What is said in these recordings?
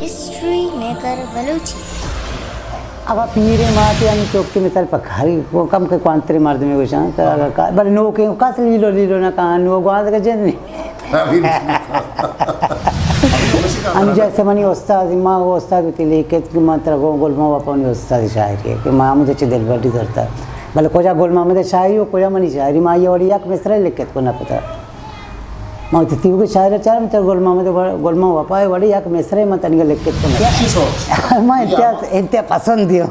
History maker Balochi. اگاں پیریں ماتے ہمے چوکے مثال پہ کاری کم کہ کوانتریں مردمے گوشاں کہ اگاں کا-، بلے نوکیں کس لیلو لیلو نہ کن، نو گوانزگہ جند نی۔ ہم جیسے منی استاد، ما استاد وتی لیکت کہ من ترا گوں گل محمد وفا منی استاد شاعری کہ ما ہمود چہ دلبڈی درتا۔ بلے کجا گل محمد شاعری و کجا منی شاعری، ما آئی وڑی یک مصرعے لکھت کو نہ کتا۔ ما وتی تیوگیں شاعر چار، من چہ گل محمد و-، گل محمد وفا ءِ وڑی یک مصرعے من تنیگا لکھت کناں۔ چی سو؟ ما انتہا، انتہا پسندی ہوں۔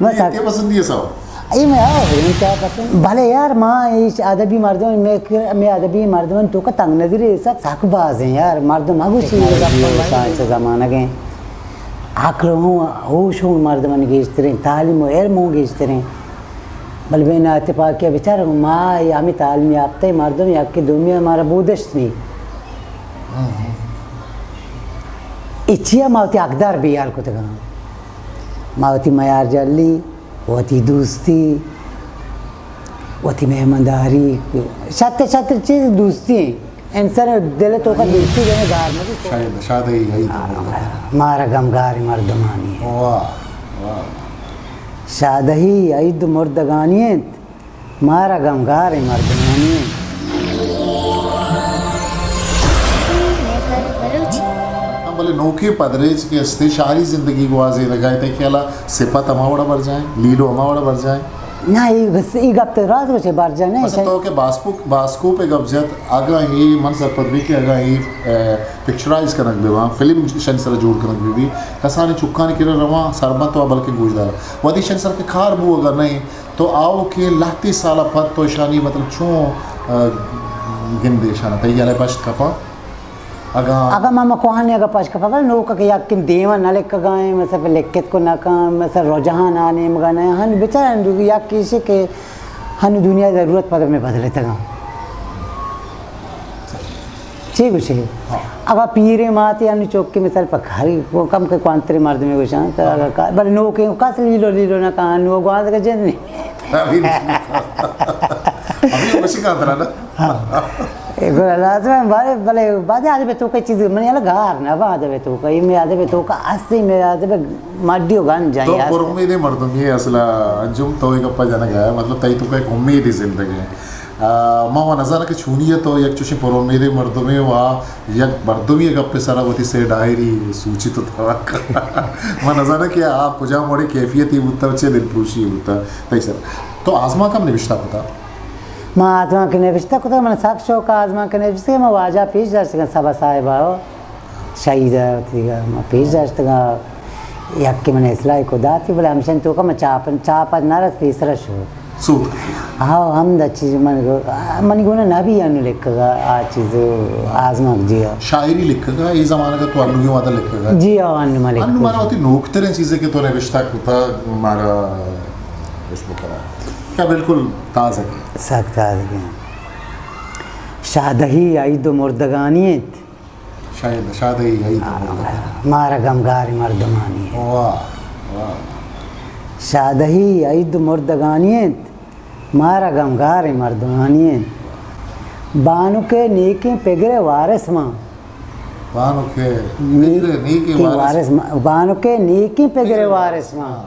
ما سک- انتہا پسندی ہے سو؟ اے میں آؤ، انتہا پسند۔ بلے یار، ما ایش ادبی مردم، میں کر-، میں ادبی مردم تو کا تنگ نظری سک، سک باز ہیں یار، مردم اگو شی ٹیکنالوجی و سائنس زمانہ گئے۔ عقل ہوں، ہوش ہوں مردمانی گیشتریں، تعلیم و علم ہوں گیشتریں۔ بلے بے نا اتفاقی ءَ بچار، ما ہمے تعلیم یافتہ مردم یکے دومی ءَ مارا بودشت نی۔ اچی ءَ ما وتی حقدار بے حال کتگاں۔ ما وتی میار جلی، وتی دوستی، وتی مہمانداری، شتر شتر چیز دوستی ہیں۔ انسان دل تو کا دوستی دینے گار مبی۔ شاید شادہی عید مردگانی۔ مارا غمگار مردمانی ہے۔ واہ، واہ۔ شادہی عید مردگانی انت، مارا غمگار مردمانی انت۔ ہاں، بلے نوکیں پدریچ کہ استے شاعری زندگی گوازینگا ہے، تئی خیالا صفت ہما وڑا برجائیں، لیلو ہما وڑا برجائیں؟ نہ، اے گس-، اے گپ تو راست گوشے، برجا نہ، مثلاً تو کہ باسکوپ، باسکوپ ءِ گپ جت، اگاں اے من سرپد بی کہ اگاں اے، اے، پکچرائز کنگ بہ باں، فلم شن سر جوڑ کنگ بہ بی، کسانی چکانی کرا رواں، سربن تو بلکیں گوش دارا۔ وہدی شن سر کہ کار بوگا نہ، تو آؤکیں لہتے سالا پد تو اشانی مطلب چون، اے، گندے اشانا، تئی خیالا پشت کپاں؟ اگاں اگاں ما، ما کوہانی اگاں پشک پکل نوک کہ یکیں دیما نہ لکھگا ایں، مثلاً پہ لکھت کو نہ کن، مثلاً رجحان آ نیمگا نہ، ہن بچار ہن یک ایشے کہ ہن دنیا ضرورت پدا میں بدلتگا۔ چی گوشے؟ ہاں۔ اگاں پیریں ماتے ہن چوکے مثال پہ کاری کم کہ کوانتریں مردمے گوشاں کہ اگاں کا-، بلے نوکیں کس لیلو لیلو نہ کن، نو گوانزگہ جند نی۔ ابھی، ابھی مشکل آتا نا۔ ہاں۔ اے گڑا لازم ہے، بارے، بلے بعد ادب توکا چیز، منی حالا گار نہ با ادب توکا، اے میں ادب توکا ہستی، میں ادب مڈی و گنج تو ہیں، پر امیدیں مردمے اصلا، انجم تو ایک گپا جنگا ہے، مطلب تئی توکا ایک امیدی زندگی ہے۔ آ، ما، ما نزاناں کہ چونی ہے تو یک چوشیں پر امیدیں مردمے و آ یک مردمی گپ سرا وتی سے ڈائری سوچی تو تھا۔ ما نزاناں کہ آ کجام وڑیں کیفیتی بوتا و چے دلپروشی بوتا تئی سر۔ تو آزمانک ہم نبشتہ کتا؟ ما آزمانک نبشتہ کتگ، من سک شوق آزمانک نبشتہ کہ ما واجہ پیش داشتگاں سبا صاحب ءَ، شہید ءَ، وتی ما پیش داشتگاں، یکے من اصلاح کو داتی، بلے ہمشن توکا من چاپ، چاپ ءَ نہ رس پیسرا شو۔ سوت۔ ہاں، ہم دا چیز من گو-، منی گونا نبی انو لکھگا، آ چیز آزمانک جی ہاں۔ شاعری لکھگا، اے زمانہ کا تو انو کی وعدہ لکھگا؟ جی ہاں، انو ما لکھگا۔ انو مارا وتی نوکتریں چیزے کہ تو نبشتہ کتا مارا اش بکنا۔ کیا بالکل تازہ ہے؟ سک تازہ ہے۔ شادہی عید و مردگانی انت۔ شاید، شادہی عید و مردگانی۔ مارا غمگار مردمانی انت۔ واہ، واہ۔ شادہی عید و مردگانی انت۔ مارا غمگار مردمانی انت۔ بانک نیکیں پگر وارث ماں۔ بانک نیکیں پگر نیکیں وارث۔ وارث ماں۔ بانک نیکیں پگر وارث ماں۔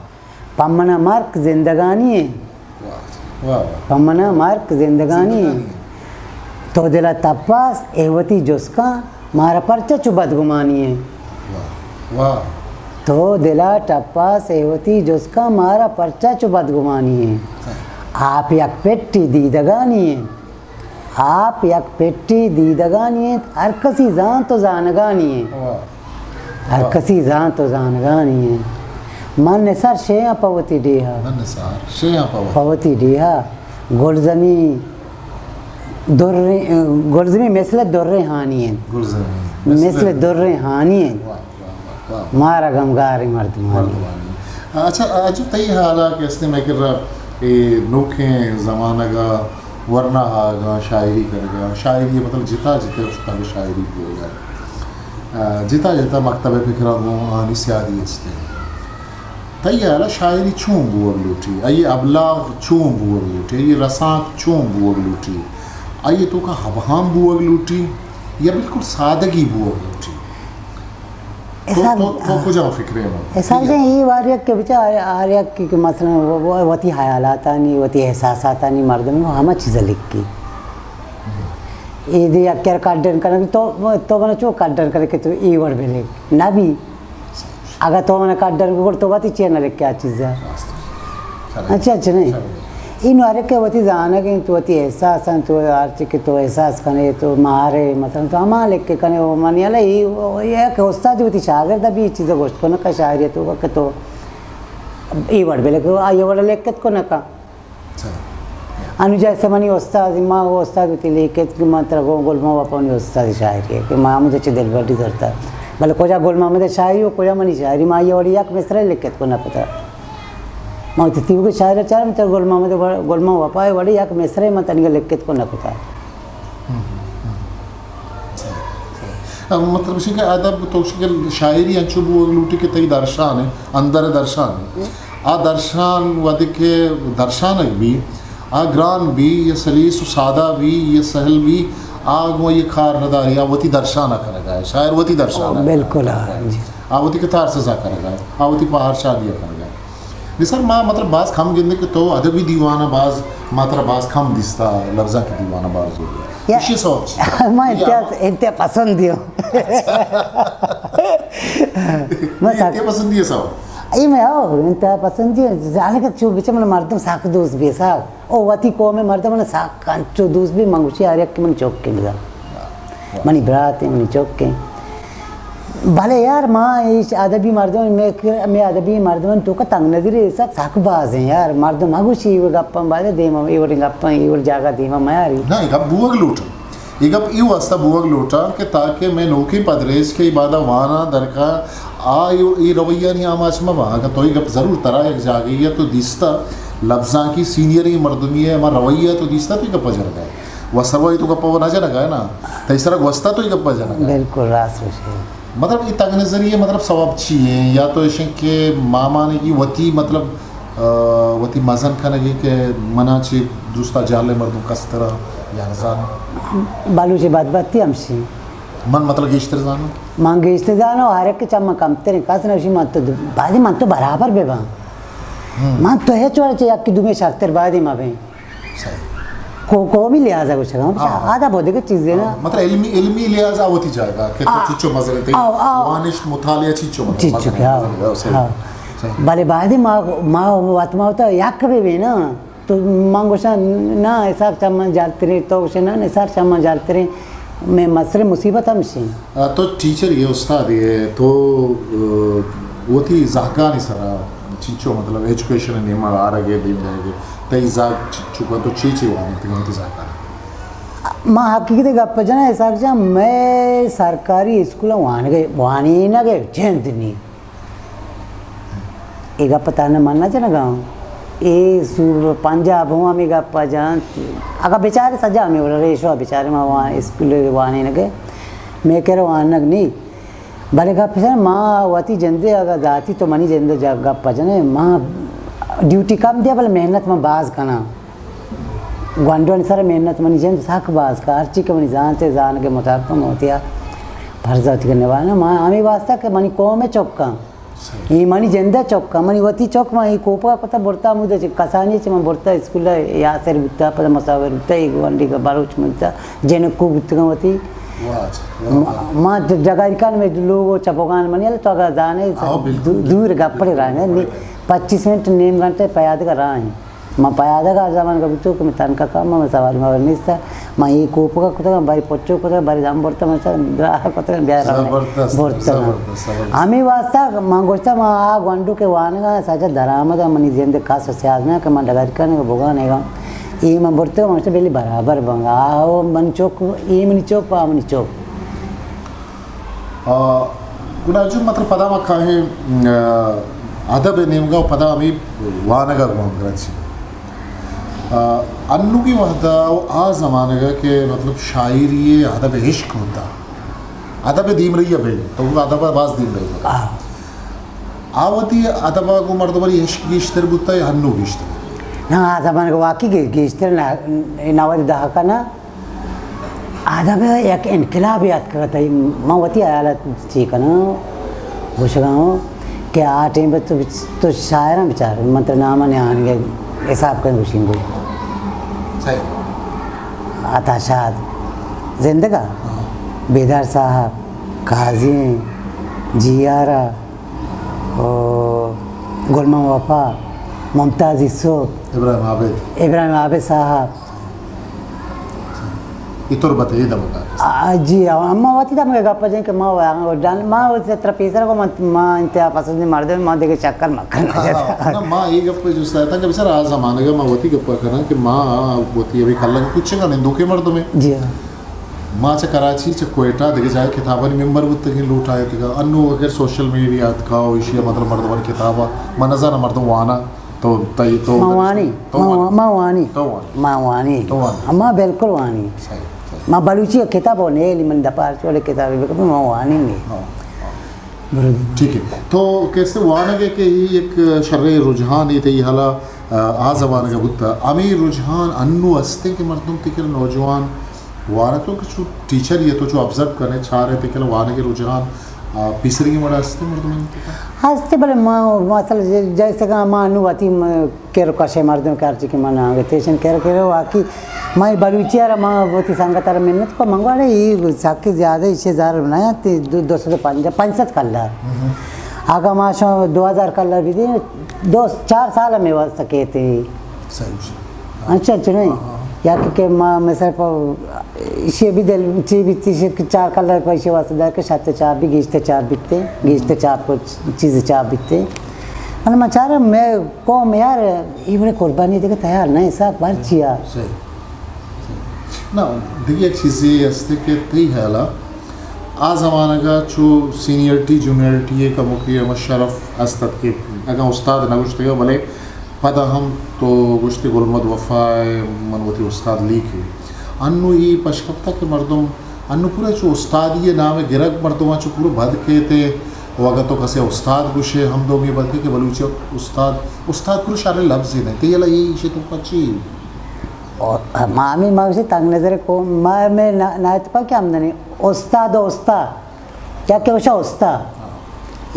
پمنا مرک زندگانی ہیں۔ واہ، واہ، واہ۔ پمنا مرک زندگانی ہیں۔ زندگانی ہیں۔ تو دلا تپاس اے وتی جسکاں، مارا پرچہ چو بدگمانی ہیں۔ واہ، واہ۔ تو دلا ٹپاس اے وتی جسکاں، مارا پرچہ چو بدگمانی ہیں۔ ہاں۔ آپ یک پٹی دیدگانی ہیں۔ آپ یک پٹی دیدگانی انت، ہر کسی زانت و زانگانی انت۔ واہ۔ ہر واہ۔ کسی زانت و زانگانی انت۔ من نثار شیاں پہ وتی ڈیہا۔ من نثار شیاں پہ وتی۔ پہ وتی ڈیہا۔ گلزمی دریں، گلزمی مثل دریں ہانی انت۔ گلزمی مثل مثل دریں ہانی انت۔ واہ۔ واہ۔ مارا غمگاریں مردمانی۔ مردمانی۔ اچھا، اچھا، تئی حالا کہ استیں مئے کرا اے نوکیں زمانگا ورنا آگا شاعری کنگا، شاعری مطلب جتا جتا استاد شاعری بوگا۔ آ، جتا جتا مکتب فکرا گوں آنی سیادی استیں۔ تئی حالا شاعری چون بوگ لوٹی؟ آئی ابلاغ چون بوگ لوٹی؟ آئی رسانک چون بوگ لوٹی؟ آئی توکا ابہام بوگ لوٹی؟ یا بالکل سادگی بوگ لوٹی؟ تو، حساب، تو، تو کجا فکر ئے؟ حساب جی۔ جان، اے وار یک کہ بچار ہر یک کہ مثلاً وہ، وہ وتی حیالاتانی، وتی احساساتانی مردم وہ ہما چیز لکھی۔ اے دے یک کر کڈن کنگ، تو، تو منا چو کڈن کنگ کہ تو اے وڑ بلے۔ نہ بی۔ اگاں تو منا کڈن گڑ تو وتی چی نہ لکھے آ چیزا۔ اچھا، اچھا نہیں۔ اینو ہر کہ وتی زانگ انت، وتی احساس انت، تو ہر چی کہ تو احساس کنے، تو مارے، مثلاً تو ہما لکھ کنے، او منی اللہ، ای، ای کہ استاد وتی شاگرد بھی چیز گوشت کنہ کا شاعری تو کہ تو ای وڑ بلے کہ آئی وڑ لکھت کنہ کا۔ اچھا۔ انو جیسے منی استاد، ما وہ استاد وتی لکھت کہ ما ترا گو گل محمد وفا منی استاد شاعری ہے کہ ما ہمیں چہ دلبردی کرتا۔ بلے کجا گل محمد شاعری و کجا منی شاعری، ما آئی وڑ یک مصرع لکھت کنہ کتا۔ ما وتی تیوگیں شاعر چارم، تر گل محمد و-، گل محمد وفا ءِ وڑی یک مصرعے من تنیگا لکھت کو نہ کتا۔ مطلب اش کہ ادب تو اش کہ شاعری انچو بوگ لوٹی کہ تئی درشان ہے، اندر درشان ہے۔ آ درشان وھدے کہ درشانگ بی، آ گران بی یا سلیس و سادہ بی یا سہل بی، آ گوں یہ کار نداری، آ وتی درشان کنگا ہے، شاعر وتی درشان۔ بالکل، ہاں، جی۔ آ وتی کتار سزا کنگا ہے، آ وتی پہار شادی کنگا ہے۔ نثار، ما مطلب باز کم گندے کہ تو ادبی دیوان ءَ باز، ما ترا باز کم دیستا، لبزانکی دیوان ءَ باز زور۔ یا، ایشی سوب چی؟ ما انتہا، انتہا پسند دیو۔ ما انتہا پسندی ہے سوب؟ ای میں او انتہا پسندی ہے، جانے کہ چو بچے من مردم ساک دوست بی ساک۔ او وتی قوم مردم من ساک انچو دوست بی، من گوشی ہر یک من چوک کے بزن۔ منی برات ہیں، منی چوک ہیں۔ بلے یار، ما ایش ادبی مردم، میں، میں ادبی مردم تو کا تنگ نظری سک، سک باز ہیں یار۔ مردم اگو شی وہ گپاں بارے دیما، یہ وڑی گپاں، یہ وڑی جاگہ دیما میاری۔ نہ، یہ گپ بوگ لوٹا۔ یہ گپ یہ واسطہ بوگ لوٹا کہ تاکہ میں نوکی پدریس کے بعد وانا درکا آ یہ، یہ رویہ نہیں آماچ ما با۔ اگر تو یہ گپ ضرور ترا یک جاگہ یا تو دیستا لبزانکی سینئر مردمی ہے، ما رویہ تو دیستا تو یہ گپ جرگا ہے۔ و سروئی تو گپ و نہ جنگا ہے نا، تئی سرا گوستا تو یہ گپ جنگا ہے۔ بالکل راست گوشے۔ مطلب یہ تنگ نظری ہے، مطلب سوب چی ہیں؟ یا تو ایشن کہ ماما نے کی وتی مطلب، آ، وتی مزن کنگی کہ منا چی دوستا جالے مردم کسترا یا نزان۔ بلوچ بدبختی ہمشی۔ من مطلب گیشتر زانو؟ من گیشتر زانو، ہر ایک چم کمتر ہیں، کس نوشی من تو بعدی من تو برابر بے باں۔ من تو ہے چوڑا چے یک دومی شرتر بعدی ما بیں۔ صحیح۔ کو-، قومی لحاظ ءَ گوشگ ءَ آں، ہاں۔ آداب و دگہ چیزے نا۔ ہاں، مطلب علمی، علمی لحاظ ءَ وتی جاگہ کہ تو آ، چچو مزن تئی آ، آ۔ وانشت مطالعہ چچو مطلب چچو مزن کیا؟ مزن۔ صحیح، ہاں۔ صحیح۔ بلے بعد ما، ما وت ما وتا یک بہ بے نا، تو من گوشاں نا، اسحاق چا من جالتریں، تو گوشے نا، نثار چا من جالتریں، میں مصر مصیبت ہمشی۔ آ، تو ٹیچر ئے، استاد ئے، تو، آ، وتی زہگانی سرا چنچو مطلب ایجوکیشن ءِ نیمگ ءَ آرگ ءَ، دیم دئیگ ءَ، تئی زہگ چ-، چکاں تو چی چی وانینتگ وتی زہگاں؟ ما حقیقت گپ جناں اسحاق جان، مئے سرکاری اسکول وانگ ءَ، وانینگ ءَ جند نی۔ اے گپ تہنا من نہ جنگا آں۔ اے سور پنجاب ہوں ہمے گپ ءَ جنت۔ اگاں بچارے سجا ہمے وڑا ریشو ءَ بچارے ما وان-، اسکول وانینگ ءَ۔ مئے کرا وانگ نی۔ بلے گپ اش انت، ما وتی جندے اگاں ذاتی تو منی جند ءِ جا گپ ءَ جنئے، ما ڈیوٹی کم دیا بلے محنت ما باز کناں۔ گونڈوانی سر محنت منی جند سک باز کا، ہرچی کہ منی زانت ءِ زانگ ءِ مطابق من وتی ءَ فرض وتی کہ نبھانا۔ ما ہمے واسطہ کہ منی قوم ءِ چکاں۔ صحیح۔ اے منی جند ءِ چکاں، منی وتی چک، من اے کوپگ ءَ کتا برتا، ہمودا چہ کسانی چہ من برتا، اسکول ءَ یاسر بوتا، پدا مصور بوتا، اے گونڈی بلوچ بوتا، جنکو بوتگاں وتی۔ واہ جی، واہ، ما، واہ۔ ما ڈگاری کان میں لوگ چپوگان منی، تو اگر زانے ہاں، بالکل، دو-، دور گپڑے راہ ہیں، پچیس منٹ نیم گھنٹے پیادگ راہ ہیں۔ ما پیادگ آ زمانگ بوتو کہ میں تنکا کام، میں سواری مواری نیستا۔ ما اے کوپگا کتگاں، باری پچو کتگاں، باری دم برتا، من سر دراہ کتگاں، بیا رہا زبردست، برتا۔ زبردست، زبردست۔ ہمیں واسطہ من گوشتا، ما آ گونڈو کے وانگا سجا درآمد منی زند کاس و سیاز نہ کہ من ڈگاری کنگا بگانگا۔ اے من برتا، من گوشتا بلی برابر بنگا۔ آ من چوک، اے منی چوک، آ منی چوک۔ آ، گڑا جو مطلب پدا ما کاہیں، آ، ادب ءِ نیمگا و پدا ہمے وانگ ءَ گوں ہمگرنچ۔ آ، انوگی وہدا و آ زمانگ ءَ کہ مطلب شاعری ءِ ادب ءِ عشق بوتا۔ ادب ءِ دیمرئی ءَ بل، تو ادب ءَ باز دیمرئی بوتا۔ آ۔ آ وتی ادب ءَ گوں مردمانی عشق گیشتر بوتا یا انو گیشتر؟ نا، آ زمانگ ءَ واقعی گی-، گیشتر نا-، نود دہکا نا۔ ادب یک انقلابے اتکگ ات۔ من وتی حیال ءَ چی کناں، گوشگا ہوں کہ آ ٹائم ءَ تو، تو شاعراں بچار، من ترا نام ءَ نیاں، حساب کن گوشیں گو۔ صحیح۔ عطا شاد زندگ ءَ، ہاں۔ بیدار صاحب، قاضی، جی آر، او گل محمد وفا، ممتاز یوسف، ابراہیم عابد۔ ابراہیم عابد صاحب۔ اے تربت ءِ اے دمگ ءَ۔ آ، جی، اما وتی دمگ ءِ گپ ءَ جن کہ ما وا-، ڈن-، ما وتی ترا پیسر کو من، ما انتہا پسندی مردم، ما دیگه چکر مکر نہ ہاں، جتا۔ نہ، ما اے گپ ءَ جست ءَ اتاں کہ بچار آ زمانگ ءَ ما وتی گپ ءَ کناں کہ ما وتی ابھی کلنگ کچھ کا نندوکے مردم ہے۔ جی ہاں۔ ما چہ کراچی، چہ کوئٹہ، دگہ جاہ کتابانی ممبر بوتگیں، لوٹ آیتگ۔ انو اگر سوشل میڈیا اتکا و ایشی ءَ مطلب مردمانی کتاب ءَ، من نزاناں مردم وانا، تو تئی، تو ما وانی، تو ما وانی۔ ما وانی۔ تو وانی۔ ما وانی۔ تو وانی۔ ما بالکل وانی۔ صحیح، صحیح۔ ما بلوچی کتاب و نیلی من دپار چولے کتابے بکن، ما وانی نہیں۔ ہاں، ہاں۔ برو دیم۔ ٹھیک ہے۔ تو کیسے وانگ ہے کہ یہ ایک شرے رجحان یہ تئی حالا، آ، آ زمانگ بوتا۔ ہمیں رجحان انو ہستے کہ مردم تکر نوجوان وانتو کہ چو ٹیچر یہ تو چو آبزرو کنے، چارے تکل وانگ رجحان، آ، پیسرگی مڑا ہستے مردم انت؟ ہستے، بلے ما، مثلا جے-، جیسے کہ ما نو وتی م-، کر کشے مردم کارچی کہ من آنگے تیشن کر کر واقعی ما بلوچی را ما وتی سنگت را منت کو منگواڑے، یہ ساکی زیادہ اسے زار بنایا تے دو، دو سد پنجاہ، پنچ سد کلدار۔ اگا ما شو دو ہزار کلدار بھی دیں، دو، چار سال میں واسطہ کہتے ہیں۔ صحیح۔ اچھا، اچھا، نہیں۔ ہاں، ہاں۔ یا کہ، کہ ما، مثال پر، ایشی بھی دل، چی بھی چیز کہ چار کلدار پیسے واسطے دار کہ شرط چاپ بھی گیشتے چاپ بیتے، گیشتے چاپ کو چیز چاپ بیتے۔ من، من چارا میں قوم یار، یہ بڑے قربانی دے کے تیار نہیں، ساک بار چیا۔ صحیح۔ نہ، دیگه یک چیزے است کہ تئی حیالا آ زمانگا چو سینئرٹی، جونیئرٹی کموکی ہم شرف است کہ اگاں استاد نہ گوشتگا، بلے پدا ہم تو گوشتے گل محمد وفا ء من وتی استاد لیکے۔ انو اے پشکپتا کہ مردم انو پورا چو استادی ء نام ء گرگ مردماں چو پورا بد کیت ء و اگاں تو کسے استاد گوشے ہم دومی بد کیت کہ بلوچی استاد، استاد پورا شر لبزے نہ انت۔ یلا اے ایشی تو پچی؟ او، ما ہمے ما گوشے تنگ نظر کو، ما ہمے نا-، ناتپاکی ہم دنی استاد و استاد۔ یکے گوشا استاد،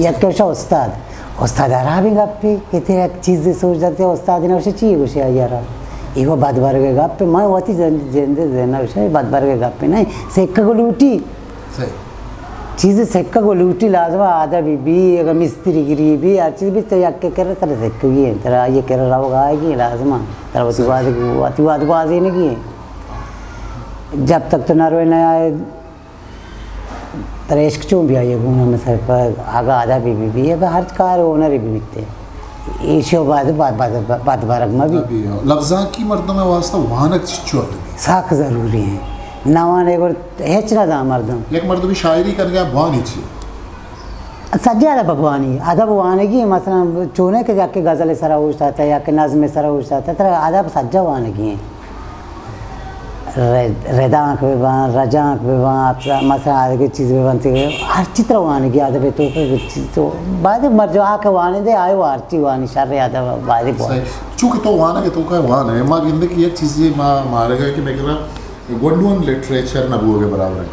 یکے گوشا استاد۔ استاد حرابیں گپے کہ تئی یک چیزے سوچ داتے، استاد نہ گوشے چی گوشے آئی را؟ اے و بدبرگ گپے، من وتی زند، زند، زند نہ گوشے بدبرگ گپے نہیں، سکگ و لوٹی۔ صحیح۔ چیز سکگ و لوٹی لازم، آدمی بی، اگر مستری گری بی، ہر چیز بی، تو یکے کرے ترا سکگی ہے، ترا آئی کرے روگ آئیگی لازم، ترا وتی واد، وتی واد گوازینگی ہے۔ جب تک تو نہ روئے نہ آئے، ترا عشق چون بیائی گون ہمے سر پر آگا آدھا بی بی بی، اگا ہر کار ہنر بی بیتے۔ ایشو بعد بد، بد، بد برگ ما بی۔ ابھی لبزانکی مردم واسطہ وانگ چچو ادبی؟ ساک ضروری ہے۔ نہ وانے گڑ ہچ نہ زان مردم۔ یک مردمی شاعری کرگا بوانی چی؟ سجہ ادب بوانی، ادب وانگی، مثلاً چونے کہ یک غزل سرا اوشتاتا یا کہ نظم سرا اوشتاتا، ترا ادب سجہ وانگی ہیں۔ ر-، ردانک بہ باں، رجانک بہ باں، مثلاً آدگہ چیز بہ باں، ہر چی ترا وانگی ادب تو کہ چیز تو بعد مرجو آ کہ وانے دے آئے و ہر چی وانی شر ادب بعد بوان۔ صحیح۔ چونکہ تو وانگ تو کا وان ہے، ما گندے کہ یک چیزی ما مارگا کہ میں کرا گونڈوان لٹریچر نہ بوگے برابر ہے۔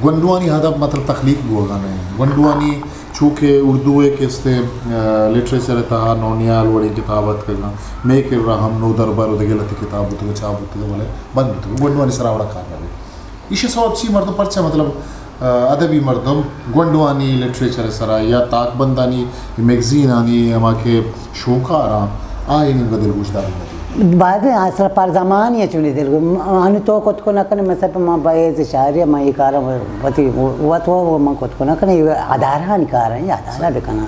گونڈوانی ادب مطلب تخلیق بوگا نہیں۔ گونڈوانی چونکہ اردو ء کہ استے، آ، لٹریچر ء تہا نونیال وڑیں کتاب اتکگاں، مئے کرا ہم نودربر و دگہ لہتے کتاب بوتگ، چاپ بوتگ، بلے بند بوتگ، گونڈوانی سرا وڑا کار نہ بیت۔ ایشی سوب چی مردم پرچہ مطلب، آ، ادبی مردم گونڈوانی لٹریچر ء سرا یا تاکبندانی میگزینانی ہما کہ شوکاراں آئی نیمگا دلگوش داری نہ بیت۔ بعد اصل پر زمانی چونی دلگوش، انو تو کت کو نہ کنے، مثلاً ما بایز شاعری ما یہ کارا وتی وت و من کت کو نہ کنے، یہ ادارہانی کار ہیں، یہ ادارہ بکنا۔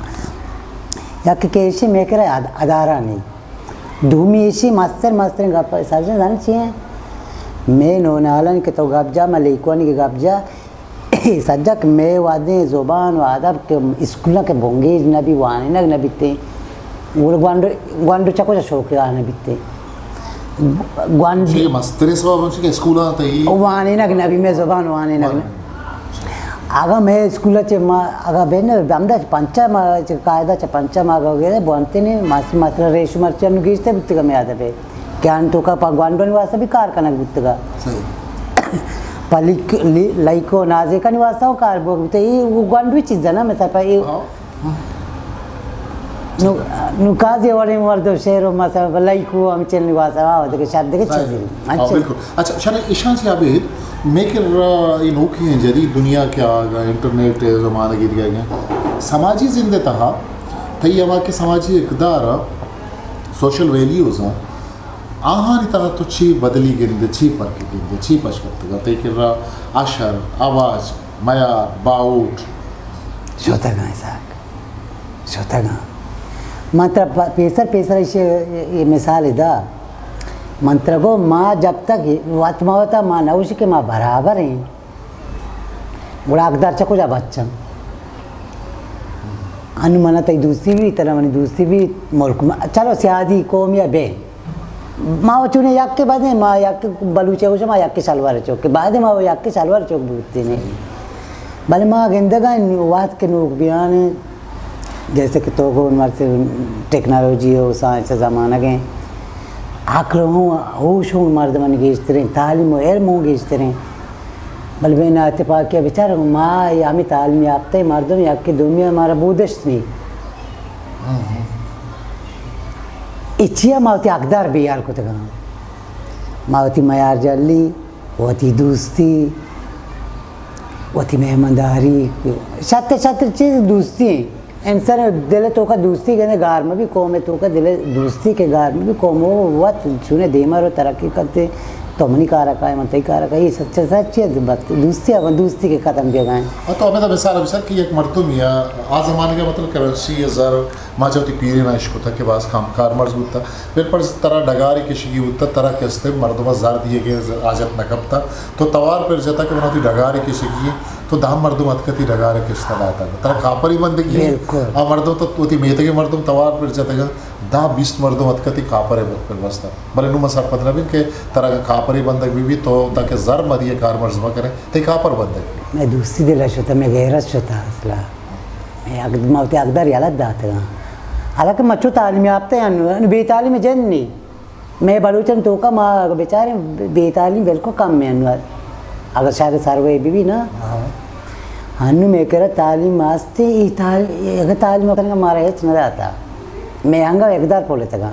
یک کہ ایشی میکر اد-، ادارہ نہیں۔ دومی ایشی مستر، مستر گپ سرجن زن چی ہیں؟ میں نونالن کہ تو گپ جا، میں لیکوانی کہ گپ جا، سجک مئے وہدیں زبان و ادب کہ اسکولاں کہ بنگیج نہ بی، وانینگ نہ بیتیں، گڑا گونڈو، گونڈو چہ کجا شوقیان بیتیں؟ گونڈ چی مستریں سبب ہمشی کہ اسکولاں تئی وانینگ نہ بی، مئے زبان وانینگ نہ۔ اگاں مئے اسکول چہ ما، اگاں بین ہمدا چہ پنچا ما، چہ قاعدہ چہ پنچا ما گو گئے، بونتے نے، مس-، مثلاً ریش مرچی انو گیشتر بیتگا مئے ادب ہے۔ کہ آن توکا پہ گونڈوانی واسطہ بھی کار کنگ بوتگا۔ صحیح۔ پہ لک-، لی-، لائک و نازیکانی واسطہ و کار بوگ بوتہ، اے گونڈوی چیز نہ، مثلا پہ اے ہاں۔ نو، نو کازی وڑیں مردم شعر و مثلا پہ لائک و ہمچنی واسطہ، آ، دگہ شر دگہ ہاں، چیزی۔ ہاں، اچھا۔ بالکل۔ اچھا، شر ایشاں چہ ابید، مے کرا اے نوکی ہیں جدید دنیا کہ آگا، انٹرنیٹ زمانگی دیگا گیا۔ سماجی زندے تہا، تئی ہما کہ سماجی اقدار، سوشل ویلیوز ہیں، آہانی تہا تو چی بدلی گندے، چی پرک گندے، چی پش کپتگ ء؟ تئی کرا اشر، آواز، میار، باہوٹ۔ شتگاں اسحاق، شتگاں۔ من ترا پ-، پیسر، پیسر ایشی اے مثال دا۔ من ترا گو ما جب تک وت ما وتا ما نوشی کہ ما برابر ہیں۔ گڑا اقدار چہ کجا بچن؟ انو منا تئی دوستی بھی، ترا منی دوستی بھی، ملک ما، چلو سیادی قومی بے۔ ما و چونے یک کے بعد ما یک بلوچے گوشے ما یک کے شلوار چوک کے بعد ما و یک کے شلوار چوک بوتے نے۔ بلے ما گندگا وقت کے نوک بیان جیسے کہ تو گون مرتے ٹیکنالوجی و سائنس زمانگ ہیں۔ عقل ہوں، ہوش ہوں مردمانی گیشتریں، تعلیم و علم ہوں گیشتریں۔ بلے بے ناتپاکی ء بچار ما ہمے تعلیم یافتہ مردم یکے دومی ء مارا بودشت نی۔ اے چیا ما وتی حقدار بے حال کتگاں۔ ما وتی میار جلی، وتی دوستی، وتی مہمانداری، شتر شتر چیز دوستی ہیں۔ انسان دل توکا دوستی گندے گار مہ بی، قوم توکا دل دوستی کے گار مہ بی، قوم وت چونے دیما رو ترقی کرتے۔ تو منی کارا کائے، من تئی کارا کائے، یہ سچ سچ ہے۔ بس دوستی، اب دوستی کے ختم کیا گئے۔ ہاں، تو ہمیں تو مثال بسر کہ یک مردم یا آ زمانے کا مطلب کرنسی یا زر ما چہ وتی پیرین ء اشکتگ کہ باز کم کارمرز بوتگ، بالپرز ترا ڈگارے کشگی بوتگ، ترا کہ است مردم ء زر دیگ ء حاجت نہ کپتگ، تو توار پر جتگ کہ من وتی ڈگارے کشگی انت، تو دہ مردم اتکتی ڈگار ء کشت ء داتگ، ترا کاپری بندگی انت۔ بالکل۔ آ مردم تو وتی میتگ ء مردم توار پر جتگ انت، دہ بیست مردم اتکتی کاپر ء پر بستگ، بلے نوں من سرپد نہ بین کہ ترا اگاں کاپری بندگ بہ بیت تو تاکہ زر مدی ء کارمرز مہ کرے، تئی کاپر بندگ بیت۔ مئے دوستی دل ء شتہ، مئے غیرت شتہ اصلا۔ یک ما وتی حقدار یلہ داتگاں۔ حالانکہ ما چو تعلیم یافتہ انو، انو بے تعلیم جن نی۔ مئے بلوچن توکا ما اگہ بچاریں بے تعلیم بالکل کم انو۔ اگہ شاید سروے بی بی نا۔ ہاں۔ انو مئے کرا تعلیم آستے، ای تعلیم، اگہ تعلیم کنگا مارا ہچ نہ داتا۔ مئے انگا اقدار پولتگاں۔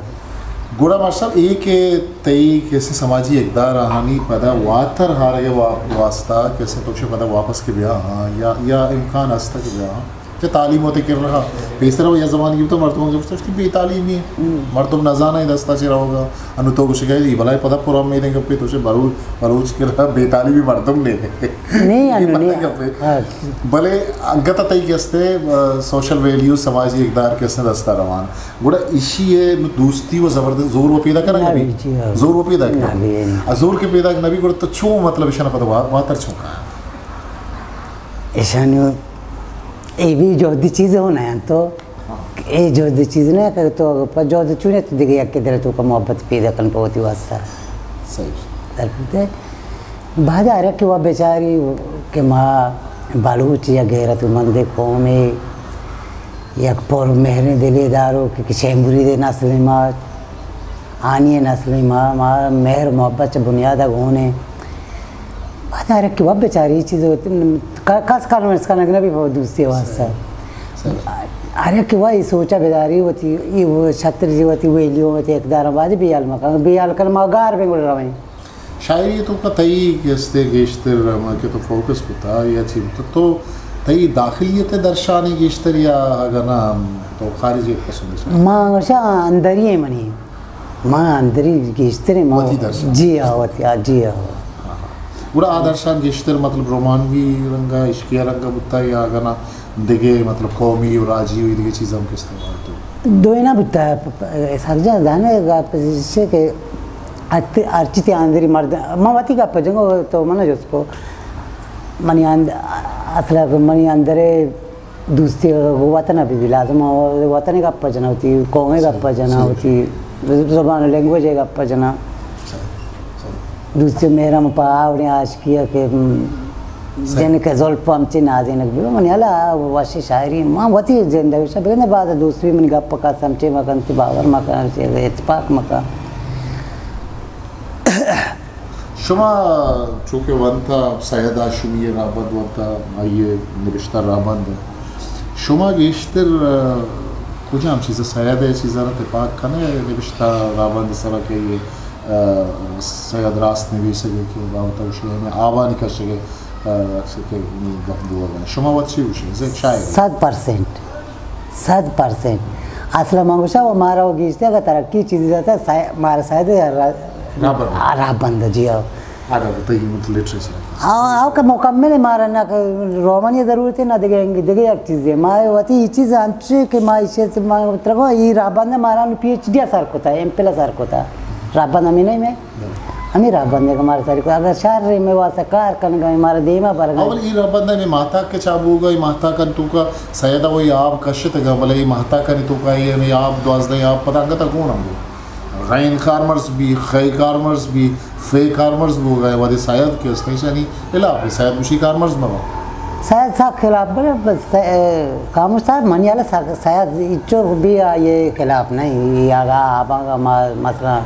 گڑا ماشاءاللہ اے کہ تئی کسے سماجی اقدار آہانی پدا واتر ہارگ وا-، واسطہ کسے تو چے پدا واپس کہ بیا ہاں یا، یا امکان ہستا کہ بیا ہاں؟ چہ تعلیم وتی کرا پیسر ء یا زمانگی تو مردم گوشت، گوشتی بے تعلیمی، مردم نہ زاناں دستا چہ روگا۔ انو تو گوشگا ای بلائے پدا پر امیدیں گپے تو چہ بلو-، بلوچ کرا بے تعلیمی مردم نے۔ نہیں، انو نہیں۔ ہاں۔ بلے انگت تئی کہ استے، آ، سوشل ویلیو، سماجی اقدار کہ استے دستا روان۔ گڑا ایشی ء نو دوستی و زبردست زور و پیدا کنگ نہ نہ بی۔ بی، جی ہاں۔ زور و پیدا نہ کنگ۔ بی۔ آ زور کہ پیدا نہ بی گڑا تو چون مطلب اشانا پدا وا-، واتر چون کن؟ اشانی اے بھی جہدی چیز ہو نہ انت تو۔ اے جہدی چیز نہ کہ تو پہ جہد چونے تو دیگہ یک دل تو کا محبت پیدا کن پہ وتی واسطہ۔ صحیح۔ در پتے بعد ہر کہ وہ بیچاری کہ ما بلوچ یا غیرت مند قومے، یک پر مہریں دلے دارو کہ، کہ شے مرید نسل ما، آنی نسل ما، ما مہر محبت چہ بنیاد گون ہیں۔ بعد ہر کہ وہ بیچاری چیز ہوتی، ک-، کس کارمرز کنگ نہ بی پہ دوستی واسطہ۔ صحیح۔ ہر کہ وہ یہ سوچا بیداری ہوتی، یہ وہ شتر جی ہوتی، ویلیو ہوتی، اقدار بعد بے حال مکان، بے حال کر ما گار بیں گڑ رویں۔ شاعری تو کا تئی گستے گیشتر ہما کہ تو فوکس کتا یا چی تو، تو تئی داخلیت درشانی گیشتر یا اگر نہ تو خارجی پسند ہے؟ ما ہمیشہ اندری ہے منی۔ ما اندری گیشتر ما وتی درشان۔ جی ہاں، وتی، ہاں، جی ہاں۔ گڑا آ درشان گیشتر مطلب رومانوی رنگا، عشقیہ رنگا بوتا یا اگنا دگہ مطلب قومی و راجی و دگہ چیز ہم کہ استعمال تو؟ دوئینا بوتا، پ-، پ-، اسحاق جان زانے گپ چیزے کہ ات-، ہرچی تی اندری مرد، ما وتی گپ جنگو تو منا جست کو، منی اند-، اصلا منی اندرے دوستی گو وطن ء بہ بی لازم، وطن ء گپ ء جناں وتی، قوم ء گپ ء جناں وتی، زبان و لینگویج ء گپ ء جناں۔ دوستی ء مہر ہم پہ آوڑیں عاشقی ء کہ، م، جن کہ زلف ہمچی نازینک بی، منی ہلا وشی شاعری، ما وتی زندگ شہ بگندے باز دوست بی منی گپ ء کس ہمچی مکن، تی باور مکن، اتفاق مکن۔ شما چونکہ ونتا سید ہاشمی ءِ راہبند ونتا، آئی ءِ نبشتہ راہبند ءَ، شما گیشتر، آ، کجام چیز ءَ، سید ءِ چیزاں را تپاک کن ئے نبشتہ راہبند ءِ سرا کہ آئی ءِ، آ، سید راست نویسگ ءِ کہ بابت ءَ گوشگ ءِ، یعنی آوانی کشگ ءِ، آ، عکس کہ گپ بوگ ءَ، شما وت چی گوش ئے؟ یک شاعر۔ صد پرسنٹ۔ صد پرسنٹ۔ اصل من گوشاں، و مارا و گیشتر اگر ترقی چیزی داتا، سا-، مارا سید را-، راہبند۔ آ، راہبند، جی ہاں۔ آ، راہبند، تئی مطلب لٹریچر۔ ہاں، ہاں، کہ مکمل ہے، مارا نہ کہ رومانی ضرورت ہے، نہ دگہ انگ-، دگہ یک چیز ہے۔ ما وتی یہ چیز انچے کہ ما ایشی سے ما ترگو، یہ راہبند مارا نو پی ایچ ڈی سر کتا، ایم فل سر کتا۔ راہبند ہمیں نہیں میں۔ ہمیں راہبند کہ مارا ساری کو، اگر شہر رے میں واسطہ کار کنگا، مارا دیما برگا۔ اول ای راہبند ءَ ماہتاک کہ چاپ بوگا، ای ماہتاک ءِ توکا سید ءَ وہی آب کشتگا، بلے ای ماہتاک ءِ توکا ای ہمیں آب، دوازدہ آب پدا انگت گون ہم بو۔ غین کارمرز بی، خے کارمرز بی، فے کارمرز بوگا، وہدے سید کہ است، ایشانی خلاف ہے، سید گوشی کارمرز مبا۔ سید سک خلاف بلے، بس، اے، خاموش صاحب، منی حالا سک-، سید اچو بھی آئیے خلاف نہیں، یا آبا ما-، مثلاً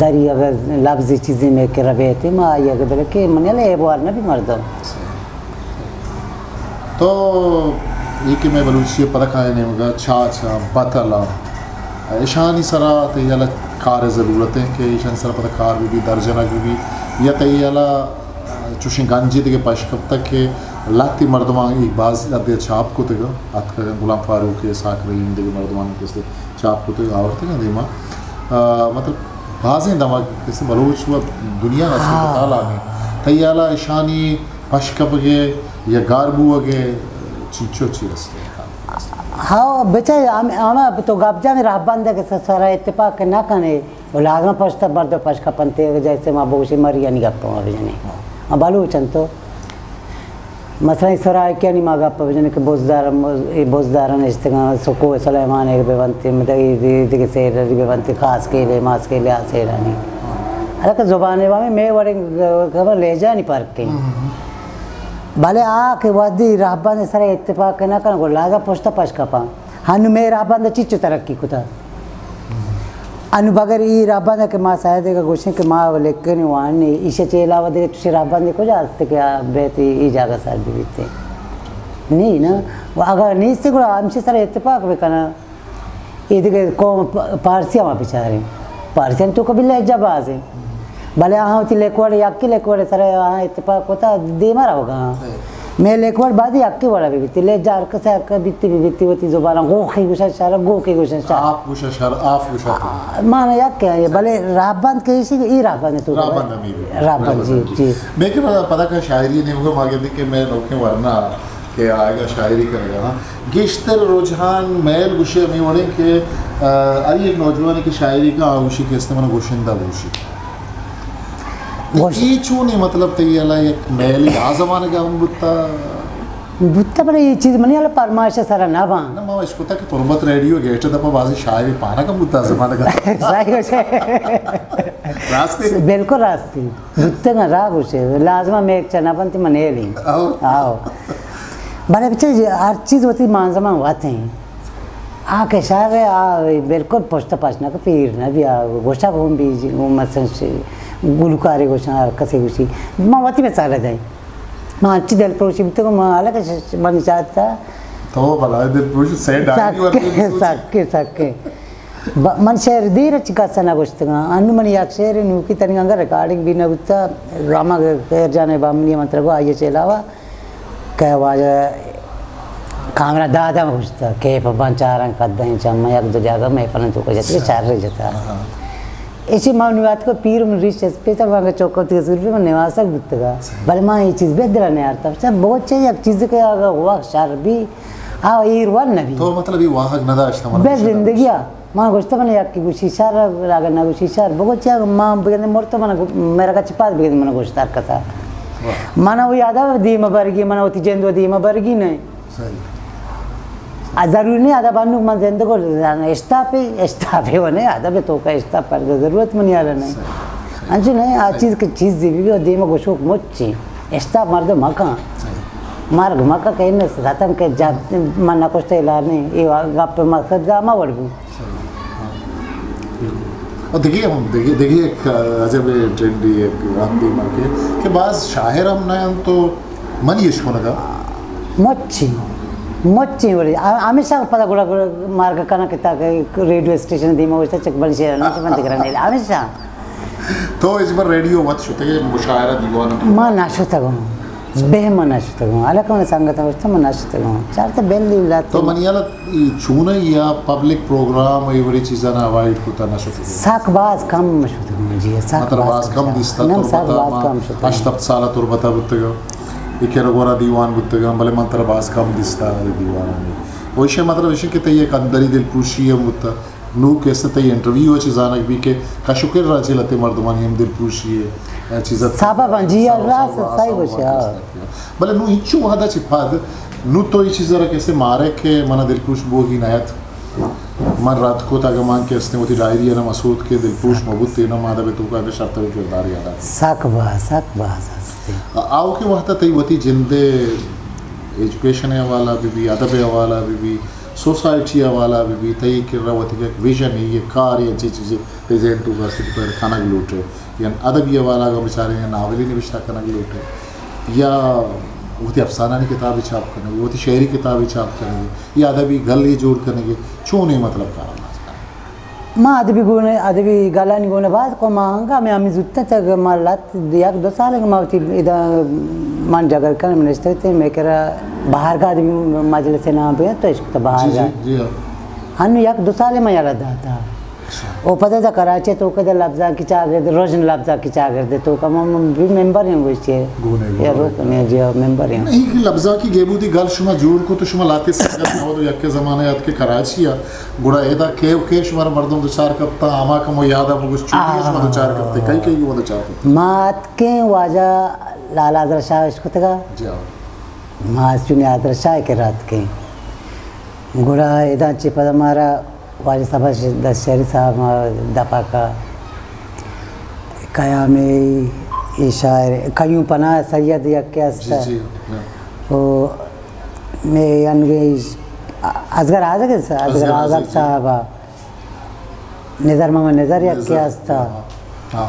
دری اگر لفظی چیزی میں کہ ربیتی ما آئی اگر بلکہ منی حالا اے بوار نہ بھی مردم۔ تو یہ کہ میں بلوچی پتہ کھائے نیمگا چاچا، بتلا، ایشانی سرا تئی حالا کار ضرورت ہے کہ ایشانی سرا پتہ کار بھی، بھی درجنک بھی، بھی، یا تئی حالا چوشیں گنجے دگہ پش کپتگ کہ لہتے مردماں اے باز حدے چاپ کتگ، اتکگ، غلام فاروق، اسحاق رحیم، دگہ مردمانی کسے چاپ کتگ، آورتگ دیما۔ آ، مطلب بازیں دمگ کسے بلوچ و دنیا ءَ ہاں۔ اسپتال آنے۔ تئی حالا اشانی پش کپگے یا گار بوگے چنچو چی است؟ ہاں، بچار، ہم-، ہما تو گپ جان راہبند کہ س-، سرا اتفاق نہ کنے۔ و لازم پشت برد و پش کپنتے، جیسے ما بگوشی مریانی گپ ما بجنی۔ ہاں۔ ما بلوچن تو۔ مثلاً سرائیکیانی ما گپ بجنی کہ بزدار، اے بزدار نشتگاں، سکو سلیمان ایک بے بنتے، مطلب اے دے-، دیگه سیر بے بنتے، خاص کیلے، ماس کیلے، آ سیرانی۔ ہاں۔ حالانکہ زبان وامی میں وڑے خبر لہجانی فرق ہے۔ ہم، ہم، ہم۔ بلے آ کہ وادی راہبند سر اتفاق نہ کن، گو لازم پشت پش کپاں۔ ہنو مئے راہبند چچو ترقی کتا۔ انو بغیر ای راہبند کہ ما سایدے گا گوشیں کہ ما لکھنی وانی، ایشی چے علاوہ دیگه چوشی راہبند کجا است کہ آ بیت ای جاگہ سر بیتے؟ نہیں نا۔ و اگر نیست گڑا ہمشی سر اتفاق بکنا۔ ای دیگه قوم پ-، پارسی ہم بچاریں۔ پارسی ہم تو کبھی لہجہ بازیں۔ بلے آہاں وتی لیکوڑ، یکی لیکوڑ سر آہاں اتفاق کتا دیما روگا۔ صحیح۔ مئے لیکوڑ بازی یکی وڑا بی بیتی، لہجہ ہر کسے ہر کس بیتی بی بیتی وتی زبانا گوخی گوشن شر، گوکی گوشن شر۔ آپ گوشن شر، آف گوشن۔ آ، مانا یکی ہے، بلے راہبند کہ ایشی، ای راہبند تو راہبند ہمیں بی۔ راہبند، جی، جی۔ میں کہ پدا کا شاعری نے وہ ماگے دی کہ میں نوکیں ورنا کہ آئیگا شاعری کنگا، ہاں۔ گیشتر رجحان میل گوشے ہمے وڑیں کہ، آ، ہر یک نوجوانے کہ شاعری کا آ گوشی کہ است منا گوشندہ بوشی۔ گوش- ای چونی مطلب تئی حالا یک میل آ زمانگا ہم بوتا؟ بوتا، بلے یہ چیز منی حالا پرمائش سرا نہ باں۔ نہ، ما اشکتا کہ تربت ریڈیو گیٹ دپا بازی شاعری پانا کم بوتا آ زمانگا۔ صحیح گوشے۔ راستی؟ بالکل راستی۔ بوتگاں، راہ گوشے، لازم میک چہ نہ بنت من ایلی۔ آؤ۔ آؤ۔ بلے بچے ہر چیز وتی مانزمان وت ہیں۔ آ کہ شر ہے، آ بالکل پشت پاش نہ کہ پیر نہ بیا، گوشا گون بی، گون مثلاً گلوکارے گوشاں، ہر کسے گوشی۔ ما وتی مثال دیں۔ ما انچی دل پروشی بوتگاں، ما حالانکہ ش-، من چاہتا۔ تو بلائے دل پروشی، سیڈ آئی سکے، ورگی سوچی۔ سکے، سکے۔ ب-، من شعر دیر چی کس نہ گوشتگاں۔ انو من یک شعر نوکی تنی انگا ریکارڈنگ بھی نہ بوتا۔ راما خیر جان بامنی من ترگو آئیے چے علاوہ کہ واجہ کامران دادا گوشتا کہ پہ بان چارن قدیں چم یک دو جاگہ میں پلن تو کو جتی ہاں۔ شعر جتا۔ ہاں۔ ایشی ما نوات کو پیر من ریش اسپیتر وانگا چوکو تی زور بھی من نواسک بوتگا۔ صحیح۔ بلے ما یہ چیز بے دل نیارتا۔ بچا بہت چاہیے یک چیز کہ اگر وقت شر بھی، آ ایر ون نبی۔ تو مطلب یہ واہگ نہ داشتا، من بے زندگی آ۔ من گوشتہ من یکی گوشی شر، اگر نہ گوشی شر، بگو چیا من بگندے مرتو من گو-، میرا کا چپاس بگندے من گوشت ہر کسا۔ واہ۔ من وہ یاد آ دیم برگی، من وتی جند و دیم برگی نہیں۔ صحیح۔ آ ضروری نہیں، ادب انو من زندگو اشتاپی، اشتاپی و نہیں، ادب تو کا اشتاپ پر ضرورت من یار نہیں۔ صحیح۔ انچو نہیں، آ صحیح۔ چیز کہ چیز دی بھی دیم گوشوک مچی، اشتاپ مرد مکان۔ صحیح۔ مرگ مکہ کہ انس ختم کہ جب من نہ کشتے لانی، یہ گپ مقصد جامع وڑ بھی۔ صحیح۔ ہاں۔ بالکل۔ و دگہ ہم، دگہ، دگہ یک عجب ٹرینڈی یک ہم دیما کہ، کہ باز شاعر ہم نہ انت تو منی اشکنگا۔ مچی، مچی ولی، آ، ہمیشہ پدا گڑا، گڑا مارگ کناں کہ تاکہ ریڈیو اسٹیشن دیما وشتا چک بن شعر نہ بند کرنے، ہمیشہ۔ تو اس بار ریڈیو وت شتے، مشاعرہ دیوان؟ ما نہ شتگوں۔ بہ من نہ شتگوں، الکہ من سنگتاں گوشتہ من نہ شتگوں۔ چارتہ بل دیو لات۔ تو منی حالت ای چونہ یا پبلک پروگرام ای وڑی چیزاں اوائڈ کتا نہ شتگوں؟ سک باز کم شتگوں جی، سک مطلب باز باز کم کم۔ دیستا نہ، سک تربتا باز ما کم شتگوں۔ ہشت ہفت سال تربتا بوتگا، ایک رو گورا دیوان بوتگا، بلے من ترا باز کم دیستا دیوانانی۔ ویشے مطلب ایشی کہ تئی ایک اندری دل پروشی ہم بوتا۔ نوں کہ است تئی انٹرویو ء چہ زانگ بی کہ کشوکر ء چہ لہتے مردمانی ہم دلپروشی ء چیز ات۔ سبب انت، جی، سبب، راست، سبب، صحیح سبب گوشے، ہاں۔ بلے نوں انچو وہد ء چہ پد نوں تو اے چیز ء را کہ است مارے کہ منا دلپروش بوگی نہ ات۔ من رد کت، اگاں من کہ است وتی ڈائری ء نہ مسوت کہ دلپروش مہ بوت، تینا ما ادب ء توکا اگاں شرتریں کردارے ادا کت۔ سک باز، سک باز است۔ آ-، آؤکیں وہد ء تئی وتی جند ء ایجوکیشن ء حوالہ بہ بی، ادب ء حوالہ بہ بی، سوسائٹی ء حوالہ بہ بی، تئی کرا وتی یک ویژن ء، یک کارے، انچیں چیزے تئی ذہن توکا است کہ تو ایر کنگ لوٹ ئے، یا ادبی حوالہ اگاں بچاریں یا ناولے نبشتہ کنگ لوٹ ئے، یا وتی افسانہانی کتابے چھاپ کنگ ئے، وتی شعری کتابے چھاپ کنگ ئے، یا ادبی گلے جوڑ کنگ ئے، چونیں مطلب کارا ناز کنگ ئے؟ ما ادبی گون، ادبی گلانی گون باز کو ما انگا، ہمے ہمے زوت تک ما لت یک دو سال ما وتی ادا من جگر کن نشتگ تے، مئے کرا بہارگاہ ادبی مجلس نام بہ تو اشکتا جی، بہارگاہ۔ جی، جی، ہاں۔ ہنو یک دو سال ما یلا داتا۔ اچھا۔ او پدا دا کراچی توکا دا لبزانکی چاگرد، رژن لبزانکی چاگرد توکا ما، ما بھی ممبر ہیں گوشتی۔ گونے، یا گونے۔ روکنے جی، ممبر ہیں۔ نہیں کہ لبزانکی گیبودی گل شما جوڑ کو تو شما لہتے سنگت نود و یک زمانہ یاد کہ کراچی آ، گڑا ادا کے و کے شمارا مردم دوچار کپتا، ہما کمو یاد آ بگوش چونی شما دوچار کپتے، کئی کئی وہ دوچار کپتے؟ ما اتکیں واجہ لالا حضرت شاہ اشکتگا۔ جی ہاں۔ ما چونی حضرت شاہ کے رات کے۔ گڑا ادا چی پدا مارا واجہ صاحب دستشہری صاحب ما دپا کا قیام ای شاعر قیوم پناہ سید یک است۔ جی، جی، ہاں۔ او مئے انگریز اصغر آزگ، اصغر اصغر آزگ آزگ، جی۔ صاحب، نظر محمد نظر یک نظر۔ است۔ ہاں۔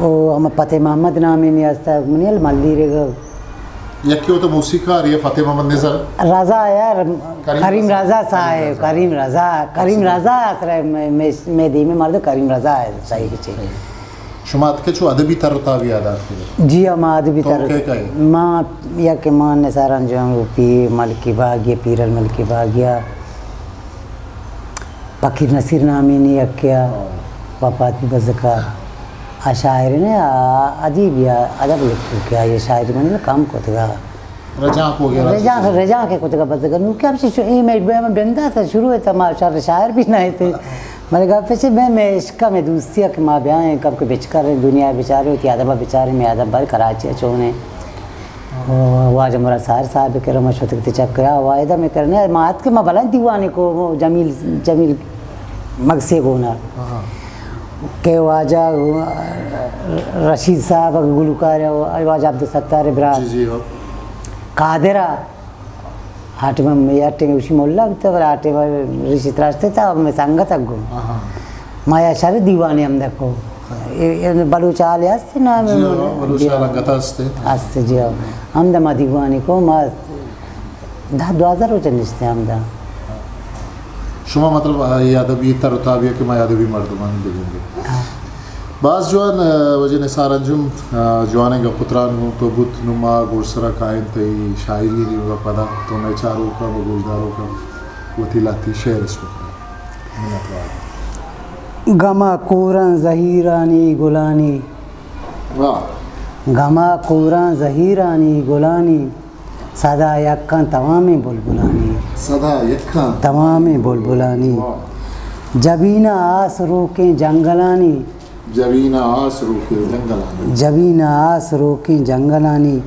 او ہم فتح محمد نامی نی است، منی ال ملیرگ۔ یکی وتا موسیقار یا فتح محمد نظر؟ رضا یار، کریم کریم رضا۔ رضا صاحب، کریم رضا۔ کریم رضا۔ کریم رضا است رہے، مئے، مئے، مئے دیمی مرد کریم رضا ہے، صحیح کچے۔ صحیح۔ شما اتکے چو ادبی تر و تابی آدات کے؟ جی ہاں، ما ادبی تو تر۔ کے کئے؟ ما یک مان نثار انجم، پی ملکی باغیا، پیرل ملکی باغیا، فقیر نصیر نامی نی یکے آ وفات بزکا۔ آ شاعر نے، آ ادیب یا ادب لکھو کہ آئی شاعری من کم کتگا۔ رجانک وغیرہ رجانک، چیزیں۔ رجانک کتگا بزگا۔ نو کہ ہمشی شو اے میں بندہ تھا شروع تھا، ما شر شاعر بھی نہ تھے۔ ملے گپ چے میں، میں عشق میں دوستی کہ ما بیایں کب کہ بچکر دنیا بیچارے ہوتی ادب بیچارے میں ادب بر کراچی چونے۔ واجہ مراد ساحر صاحب ء کرا ما شتگ تے چکرا، واحدہ میں کرنے ما اتکے ما بلائیں دیوانے کو جمیل، جمیل مگسے گونا۔ ہاں۔ کہ واجہ رشید صاحب گلوکار، واجہ عبدالستار برا۔ جی، جی، ہاں۔ قادرہ۔ ہاٹے من یا ٹیم اسی مولا بیتا، بلے ہاٹے من ریشی تراشتے تا، میں سنگت اگو۔ ہاں، ہاں۔ ما یا شر دیوانے ہم دکو۔ اے، اے بلوچ حال است نام جی، ہاں، بلوچ جی۔ حال انگت است۔ است جی، ہاں۔ ہم دا ما دیوانی کو ما دہ دوازدہ روچ نشتے ہم دا۔ شما مطلب، آ، اے ادبی تر و تابیا کہ ما ادبی مردمان بگندے۔ ہاں۔ باز جوان، آ، واجہ نثار انجم، آ، جوانیں گپ و تران گوں تو بوت، نوں ما گوشسرا کائیں تئی شاعری دیوگا پدا تو مئے چاروکاں و گوشداروکاں وتی لہتی شعر اش بکناں۔ منت وار۔ گما کوراں زہیرانی گلانی۔ واہ۔ گما کوراں زہیرانی گلانی، سدا یکاں توامیں بلبلانی۔ سدا یکاں۔ توامیں بلبلانی۔ واہ۔ جبین ء آس روکیں جنگلانی۔ جبین ء آس روکیں جنگلانی۔ جبین ء آس روکیں جنگلانی،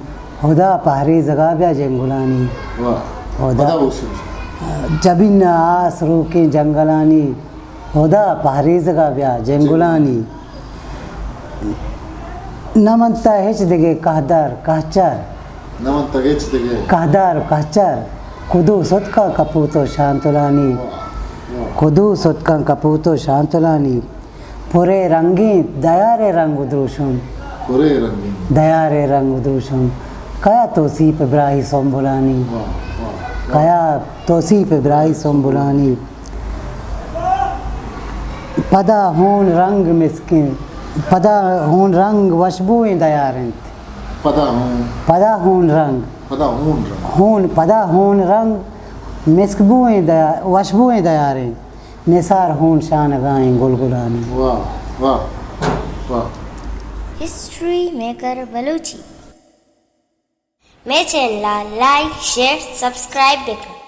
ہدا پہریزگا بیا جنگلانی۔ واہ۔ ہدا۔ پدا بوشن۔ جبین ء آس روکیں جنگلانی، ہدا پہریزگا بیا جنگلانی۔ نہ منتا ہچ دگہ کہدار کہچر۔ نہ منتا ہچ دگہ۔ کہدار کہچر۔ کدو ستکاں کپوت و شانتلانی۔ واہ، واہ۔ کدو ستکاں کپوت و شانتلانی۔ پرے رنگیں دیارے رنگ و دروشم۔ پرے رنگیں۔ دیارے رنگ و دروشم۔ کیا توصیف براہی سنبلانی۔ واہ، واہ، واہ۔ کیا توصیف براہی سنبلانی۔ پدا ہون رنگ مسکیں، پدا ہون رنگ وشبوئیں دیار انت۔ پدا ہون۔ پدا ہون رنگ۔ پدا ہون رنگ۔ ہون، پدا ہون رنگ مسک بوئیں دیا-، وشبوئیں دیاریں۔ نثار ہون شانگائیں گلگلانی۔ واہ، واہ، واہ۔ History maker Balochi. مئے چینل ءَ لائک، شیئر، سبسکرائب بکن۔